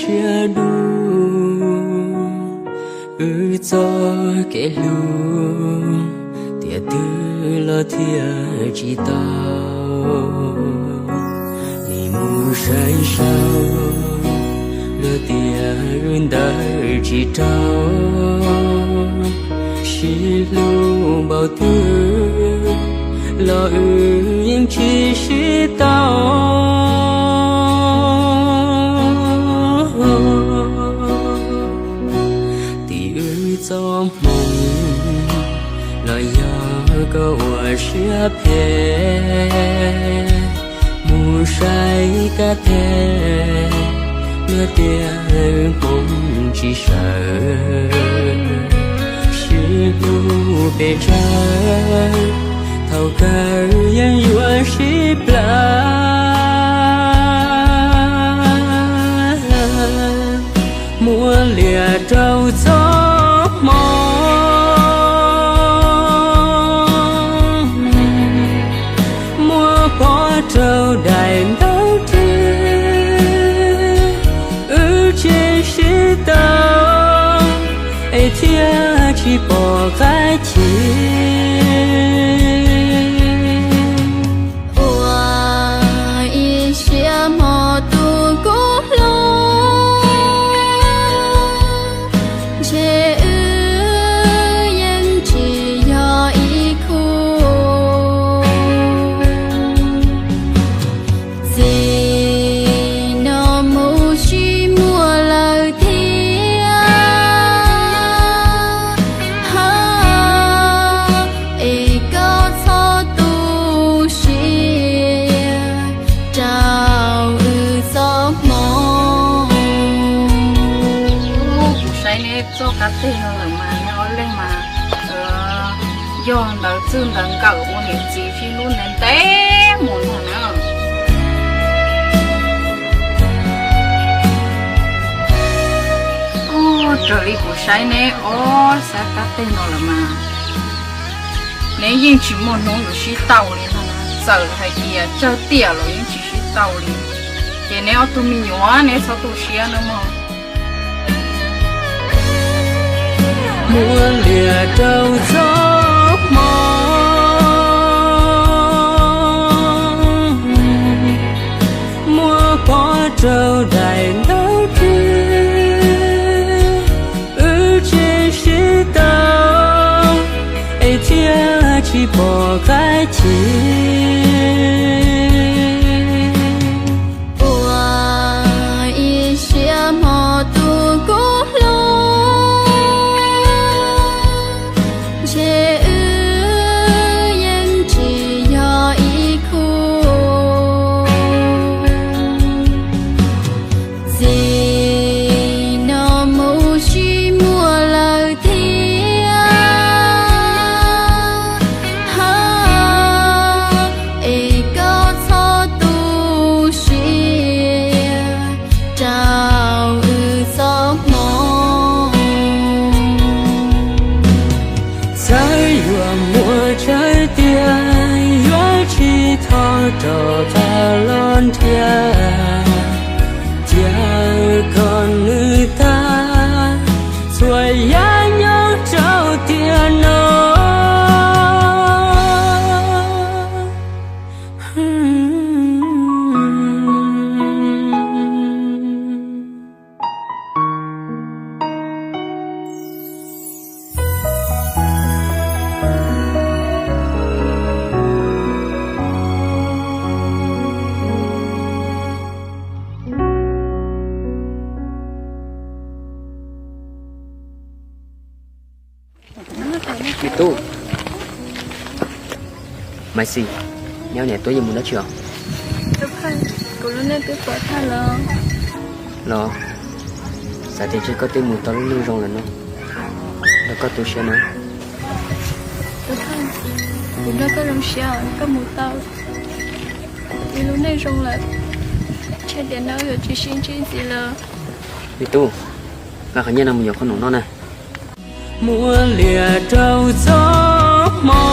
Siab dub, wb txoj kev hlub, tiam twg los thiaj tsis tau. Nim mus saib saib, luag tias wb ntawd tsis raug. Sib hlub npaum twg los wb yeej tsis sib tau. Tim wb txoj hmoo los yog koj ua siab phem. Mus saib kab teg, luag tias wb hmoov tsis sawv. Sib hlub pes tsawg, thaum kawg yeej yuav sib plawv. Muab liam rau txoj hmoo, muab pov rau daim ntaub rwg. Wb tsis sib tau, es thiaj tsis pom qab chim. Ua ib siab hmo tu kub hlub, ntshe wb yeej tsis yog ib khub. Txij no mus tsis muaj lawm thiab, es koj txhob tu siab rau wb txoj hmoo. Kuv saib neb txoj kab teg no lawm mas neb ob leeg mas yog ntawd txwj ntawd nkawm ua niam txiv sib hlub ntev ntev mus no na. Raws li kuv saib neb ob sab kab teg no lawm mas neb yeej tsis muaj hnub yuav sib tau li no. Txawm hais tias tsawg tiam los yeej tsis sib tau li. Ces neb ob tug me nyuam neb txhob tu siab nawb mog. Muab liam rau txoj hmoo, muab pov rau daim ntaub rwg. Wb tsis sib tau, es thiaj tsis pom qab chim. Ua ib siab hmo tu kub hlub, ntshe wb yeej tsis yog ib khub. Txij no mus tsis muaj lawm thiab, es koj txhob tu siab rau wb txoj hmoo. Txawm yuav muaj tsawg tiam yuav tsis thov rov qab los nrhiav, cia kom nws tag txhua yam nyob rau tiam no. Me tub, Maiv Xis, neb ob niam tub yeej mus dab tsi os? Tub Pheej, kuv lub neej twb pom tag los. Los, xav tias ntshe koj twb mus tau lub neej zoo lawm no, nrog koj tu siab na. Tub Pheej, kuv nrog koj zoo siab, koj mus tau ib lub neej zoo lawm, ntshe tiam no yuav tsis sib ntsib ntxiv lawm. Me tub, nqa qhov nyiaj no mus yuav qhob noom noj na. Muab liam rau txoj hmoo,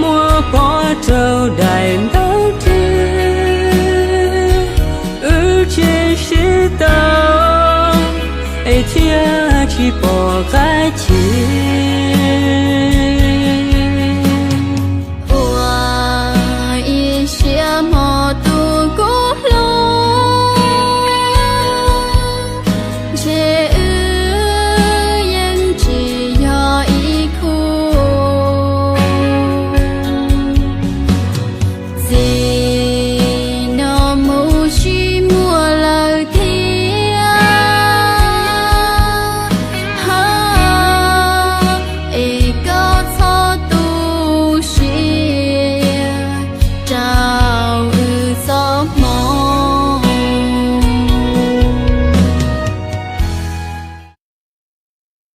muab pov rau daim ntaub rwg. sib tau, es thiaj tsis pom qab